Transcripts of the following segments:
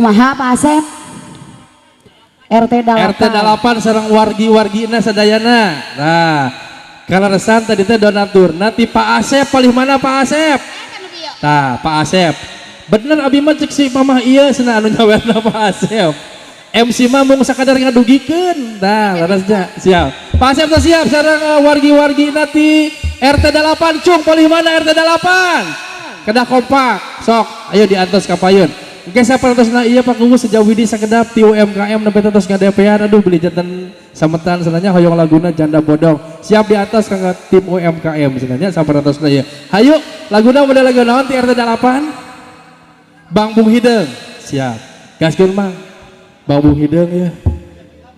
Kumaha Pak Asep? RT 8. RT 8 sareng wargi-wargina sadayana. Nah, kaleresan tadi teh donaturna ti Pak Asep, palih mana Pak Asep? Tah, Pak Asep. Bener abi mah cek si mamah ieu cenah anu nyawerna Pak Asep. MC mah mung sakadar ngadugikeun. Tah, leresnya siap. Pak Asep teh siap sareng wargi-wargina ti RT 8 cung palih mana RT 8? Kedah kompak. Sok, ayo diantos ka payun. Oke, sapertosna ieu Pak Kuwu sejauh ini sakedap ti UMKM nembe tos ngadepean, aduh beli janten sametan cenah hoyong laguna Janda Bodong. Siap di atas kanggo tim UMKM cenah sapertosna ieu. Hayu laguna model lagu naon ti RT 8? Bang Bung Hideung. Siap. Gaskeun Mang. Bang Bung Hideung ya.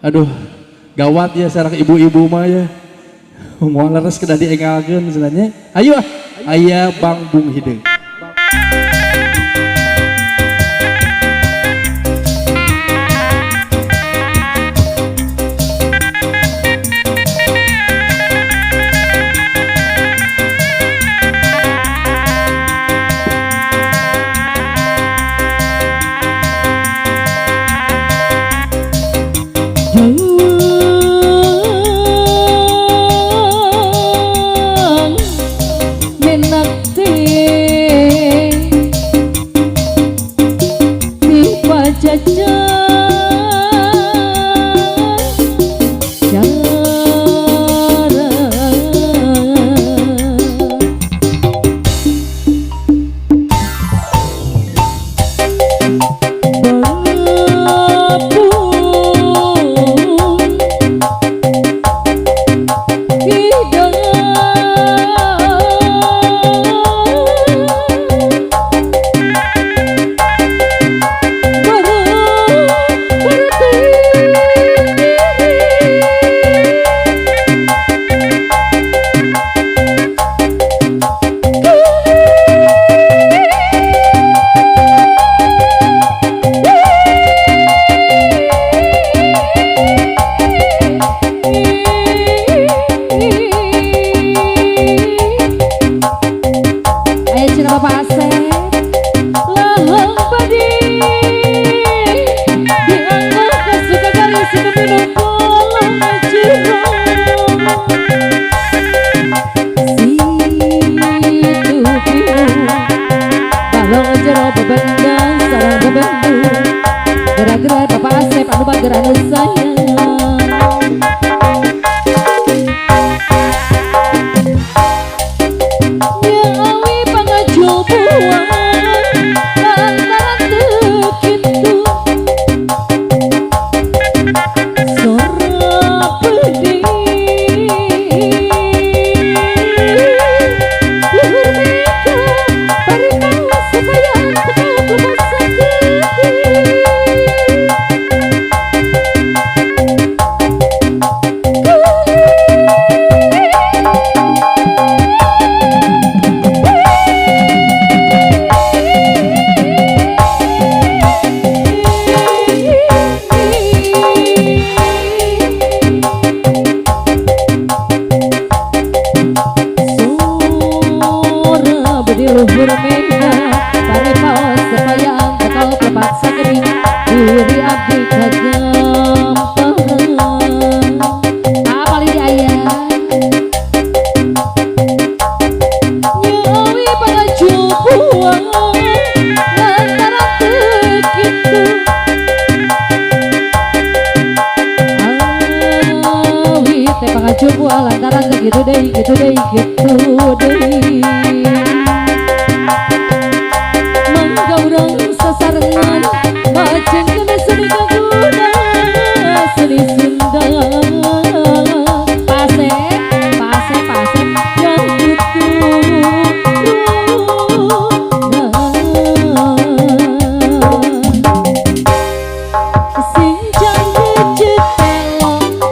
Aduh, gawat ya sareng ibu-ibu mah ya. Moal leres kedah diengalkeun cenah. Ayo ah, aya Bang Bung Hideung.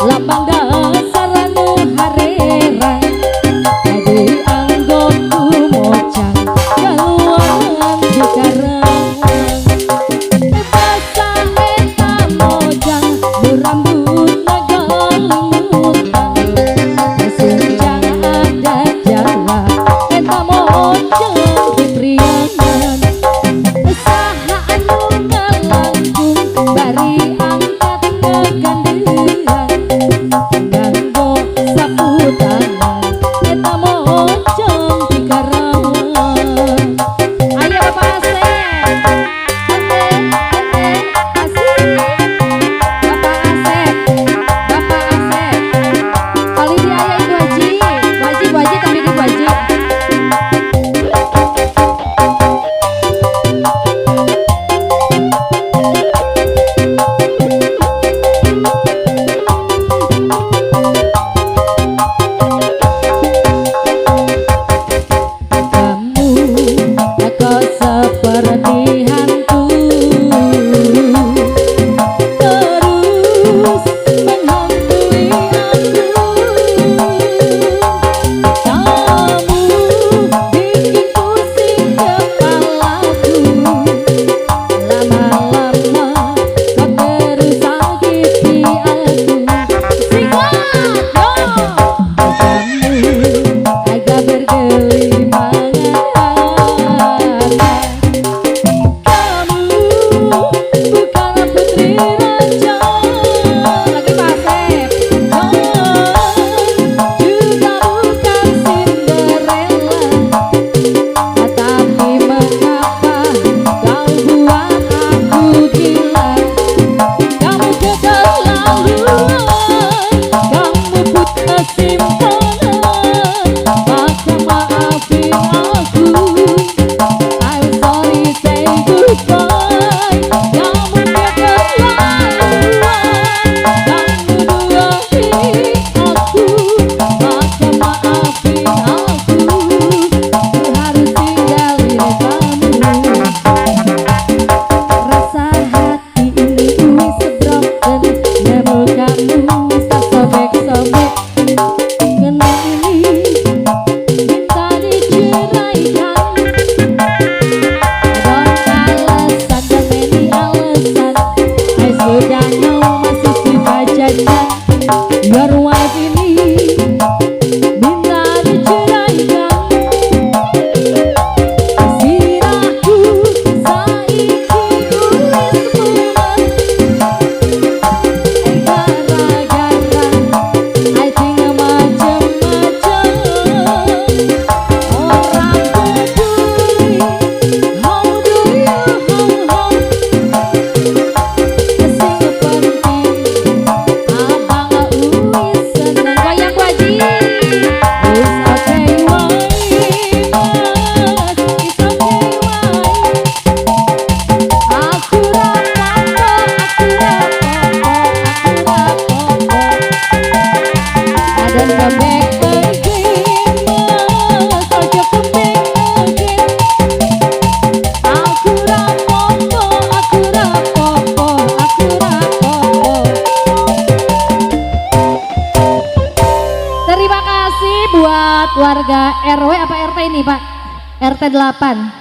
Lambang dasar anu harerang jadi anggota. buat warga RW apa RT ini, Pak? RT 8.